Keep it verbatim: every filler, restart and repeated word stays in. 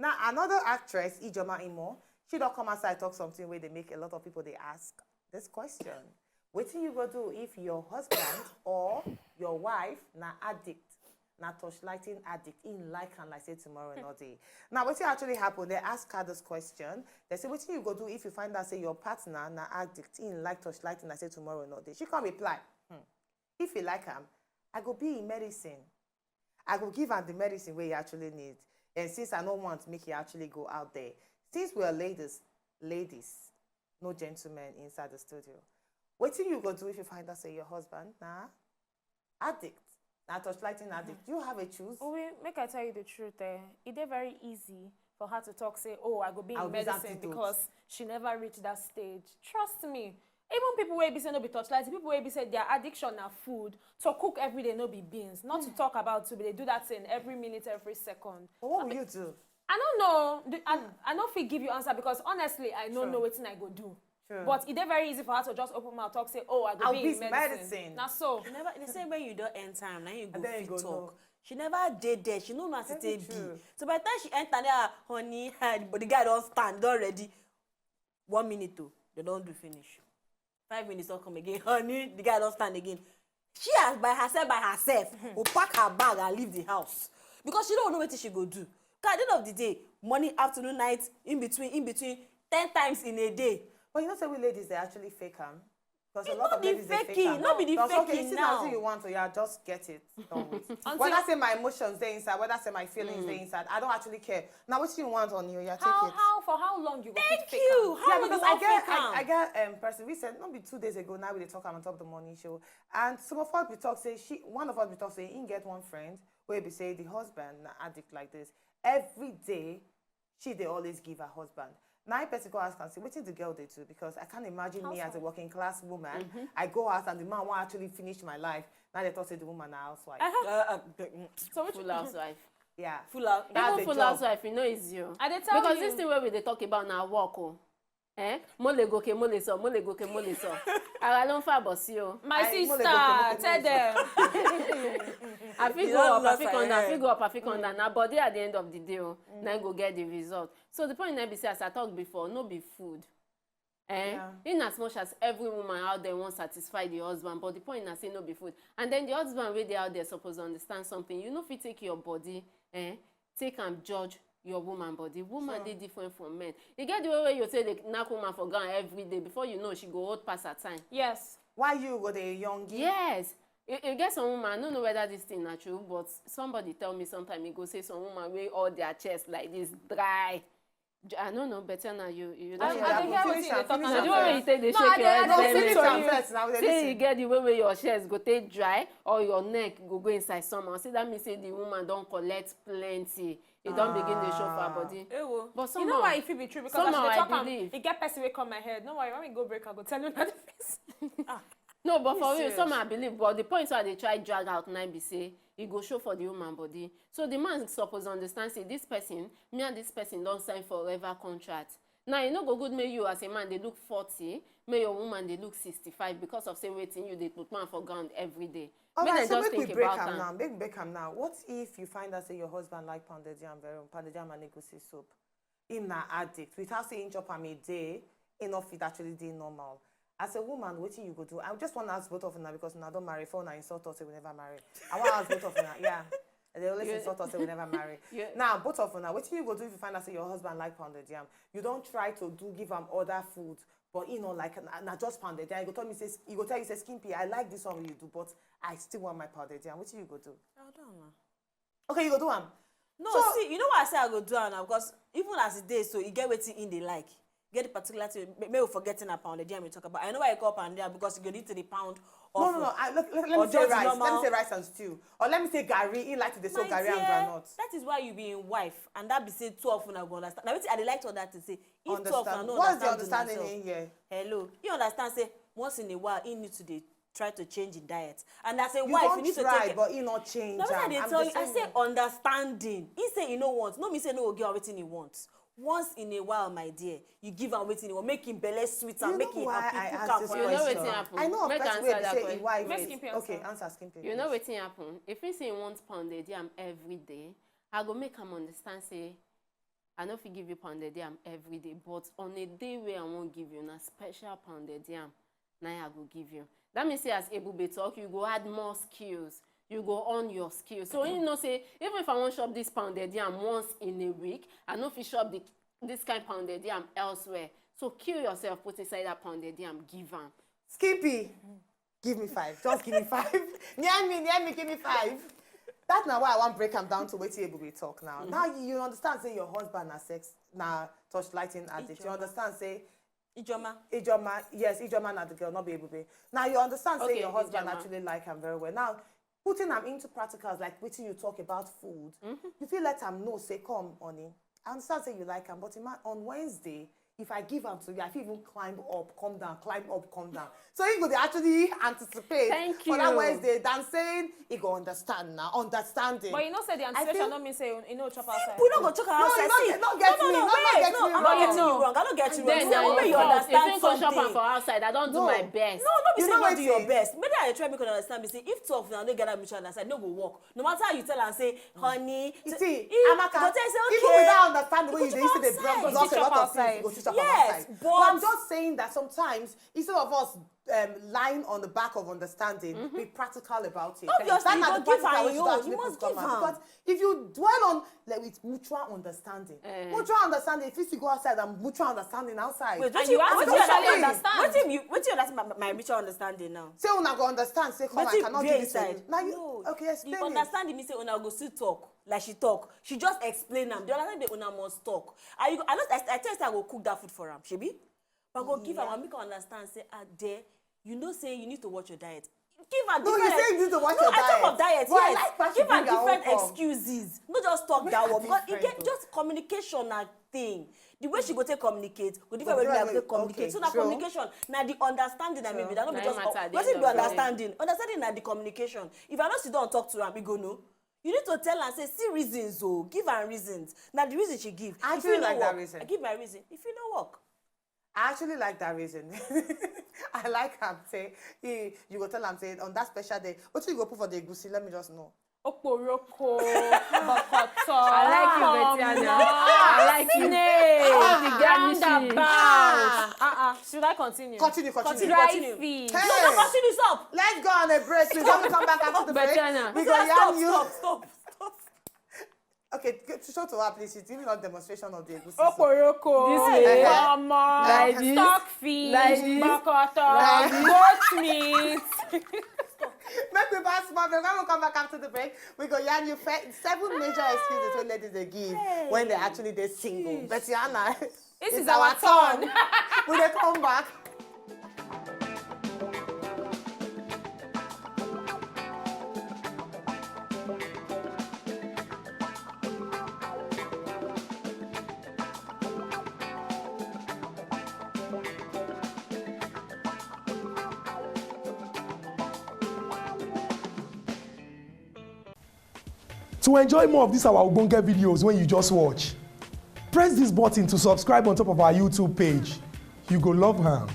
Now, another actress, Ijeoma Imo, she don come outside talk something wey dey make a lot of people dey ask this question. Wetin you go do if your husband or your wife na addict, na torchlighting addict, im like am like say tomorrow no dey? Now, wetin actually happen? They ask her this question. They say, wetin you go do if you find out say your partner na addict, im like torchlighting like say tomorrow no dey? She come reply, hmm, if you like am, I go be im medicine. I go give am the medicine wey he actually need. And since I no want make he actually go out there, since we are ladies, ladies, no gentlemen inside the studio. Wetin you go do if you find out say your husband na addict, na torchlighting addict? You have a choose. Uwe, make I tell you the truth, eh? E dey very easy for her to talk say, oh, I go be I'll in be his medicine antidote. Because she never reached that stage. Trust me. Even people wey be say no be torchlight, people wey be say their addiction na food, to cook every day no be beans. Not to talk about to be dey do that thing every minute, every second. But what will you do? I don't know. The- I, I no fit give you answer because honestly, I no Sure. know wetin I go do. Sure. But e dey very easy for her to just open mouth talk say, oh, I go I'll be be in medicine. medicine. Na so. You never, they say when you don't enter, now you go And then you fit go talk. Know. She never did there. She know nothing Very take be. True. So by the time she enter there, honey, hide, but the guy don't stand already. One minute though, they don't do finish. Five minutes don't come again. Honey, the guy don't stand again. She has by herself, by herself, will pack her bag and leave the house because she don't know what she go do. 'Cause at the end of the day, morning, afternoon, night, in between, in between, ten times in a day. But you know, say we ladies they actually fake am. Because a It's lot not of the ladies they fake faking, am. not be the No, it's okay. faking It's now. Something you want to, yeah, just get it. Don't wait. Until- Whether say my emotions they inside, whether say my feelings they inside, I don't actually care. Now, what you want on you, yeah, take How it. How for how long you go Thank fit fake you. am? How Yeah, will because you I all get, fake am? I, I get um person. We said not be two days ago. Now we dey talk am on top of the morning show, and some of us we talk say she, one of us we talk say he get one friend where we say the husband na addict like this. Every day, she they always give her husband. Now I person go ask and say, what is the girl they do? Because I can't imagine me as a Housewife. Working class woman. I go out and the man won't actually finish my life. Now they talk say the woman a housewife. Uh, uh, the- mm, So which full housewife. Yeah. Full house. That's Even a full job. Housewife, you know, is you. I dey tell Because you. This thing where we dey talk about now work, oh. Eh? Mo le gòkè, mo le sọ, mo le gòkè, mo le sọ. Ara ló ń fà bọ̀ sí o. My I- mo le sister, go, mo le go, tell mo le them. I fit You go don up, I lost fit her come down, I head. fit go up, I fit come down. Na body at the end of the day, oh, na go get the result. So the point na be say, as I talk before, no be food. Eh? Yeah. In as much as every woman out there wants satisfy the husband, but the point na say no be food. And then the husband wey dey out there suppose understand something. You no fit take your body, eh, take am judge your woman body. Woman dey different from men. E get the way wey you take dey knack woman for ground every day. Before you know, she go old pass her time. Yes. Why you go the young? Yes. E e get some woman, I no know whether this thing na true, but somebody tell me sometime e go say some woman wey all their chest like this dry. J- I no know, better na you. You I, don I hear dey am. hear Finish wetin you am, dey talk finish Na am. the way wey you take dey No, shake I your dey- I head dey dey listen make to am. you. First, now we dey Say e listen. Get the way wey your chest go take dry or your neck go go inside somehow. Say that mean say the woman don collect plenty. E don begin dey show for her body. Ewo. But You somehow, know why e fit be true? Because somehow as you dey I talk am, believe. E get person wey come my head. No worry, when we go break, I go tell you another person. No, but Be for real, serious. Some I believe. But the point wey I dey try drag out now be say e go show for the woman body. So the man suppose understand say this person, me and this person don sign forever contract. Now e no go good make you as a man dey look forty, make your woman dey look sixty-five because of say wetin you dey put man for ground every day. All Make right, dem so just make we think break about am am. Now. Make we break am now. What if you find out say your husband like pounded yam very, pounded yam and egusi soup? Him na addict. Without say him chop am a day, him no fit actually dey normal. As a woman, wetin you go do? I just want to ask both of una because una don marry. For una insult us say we never marry. I want to ask both of una. Yeah. They always You- insult us say we never marry. You- Now, both of una, wetin you go do if you find out say your husband like pounded yam? You don try to do give am other food, but he no like na, na just pounded yam. He go tell me say, he go tell you say, Skimpy, I like this one wey you do, but I still want my pounded yam. Wetin you go do? I don't know. Okay, you go do am. No, So- see, you know why I say I go do am now? Because even as e dey so, e get wetin im dey like. Get the particular thing. May, may we forget na pounded yam we talk about. I know why you call pounded yam because you go need to the pound. No, Of no, no. I, let, let, let me or say just rice. normal. Let me say rice and stew. Or let me say garri. He like to dey so My garri and dear, groundnut. That is why you be in wife, and that be say two of una go understand. Now wetin I dey like to understand say if two of una Understand. no What's the understand understanding una in here? Hello, you understand say once in a while he need to dey try to change him diet, and as a You wife don you need to try, take. But he not change. Na wetin I am. dey I'm tell the you, I same say way. Understanding. He say he no want. No, me say no go get wetin he want. Once in a while, my dear, you give am wetin he want, make him belle sweet and You make know him why happy. I Cook ask am this for You know him. question? Wetin happen? I know a Make person answer wey be that say question. He wife. Make Is, Skimpy answer. Okay, answer Skimpy. You know Please. Wetin happen? If he say he want pounded yam every day, I go make am understand say I no fit give you pounded yam every day, but on a day wey I wan give you, na special pounded yam na I go give you. That means say as Ebube talk, you go add more skills, you go on your skills. So you know say even if I wan chop this pounded yam once in a week, I no fit chop the, this kind pounded yam elsewhere. So kill yourself, put inside that pounded yam, give am. Skippy, give me five. Just give me five. Near me, near me, give me five. That's now why I want break am down to wetin Ebube talk now. Mm-hmm. Now you understand say your husband na sex na torchlighting addict. You understand say Ijoma. Ijoma, yes, Ijoma na the girl, not be Ebube. Now you understand say okay, your husband Ijoma. Actually like am very well. Now putting am into practicals like wetin you talk about food, mm-hmm. You feel let am know say come honey. I understand say you like am, but on Wednesday if I give am to you, I fit even climb up, come down, climb up, come down. So he go dey actually anticipate Thank you. For that Wednesday than saying he go understand now, understanding. But you know say the anticipation no mean say you no chop outside. We no go chop outside. No, no, no, no, no, wait, no, I'm not getting you wrong. I don't get you wrong. Say when you understand something. If you chop am for outside, I don't do my best. No, no, be say you don't do your best. Maybe I try make you understand me say if two of una no get that mutual understanding, no go work. No matter how you tell am say honey, you see, Amaka, go tell say okay, even without understanding the way you dey, you still dey drop drop a lot of things, you go still chop am outside. Yes, but I'm just saying that sometimes instead of us um, lying on the back of understanding, mm-hmm. Be practical about it. Obviously, you go give am your own. You must give am because if you dwell on like with mutual understanding, eh. Mutual understanding, if you go outside and mutual understanding outside. Wait, and you ask mutual understand. What do you what do you understand by my mutual understanding now? Say una go understand. Say come, I cannot give it to you. Now you no. Okay, explain. You understand me? Say una go still talk like she talk. She just explain am. The other day una must talk. Are you? I know. I, I tell you, say I go cook that food for am. Shebi. But go give am and make am understand say ah there you know say you need to watch your diet. Give am different. No, you say you need to watch your diet. No, I talk of diet. Yes. Give am different excuses. No just talk that one because e get just communication na thing. The way she go take communicate go different way me I go take communicate. So na communication na the understanding na maybe that no be just wetin be understanding. Understanding na the communication. If I no sit down talk to am, e go know. You need to tell am say see reasons o, give am reasons. Na the reason she give. I actually like that reason. I give my reason. If e no work. I actually like that reason. I like am say he, you go tell am say on that special day, wetin you go put for the egusi? Let me just know. Okporoko, bokoto. I like you, Betiana. I like you. Snake, roundabout. Uh-uh. Should I continue? Continue, continue. Dry fish. Hey. No, no, continue, stop. Let's go on a break. Please, when we come back after the break, we go yarn you. Stop, stop, stop. Okay, short to her, please. She's giving us demonstration of the egusi soup. Oporoko, this way, mama, like this, stockfish, like this, bokoto, like this. Goat meat. Make we pass small break. When we come back after the break, we go yarn you seven major excuses wey ladies dey give when they actually dey single. Betiana, this is our turn. We dey come back. To enjoy more of these our ogbonge videos wey you just watch, press this button to subscribe on top of our YouTube page. You go love am.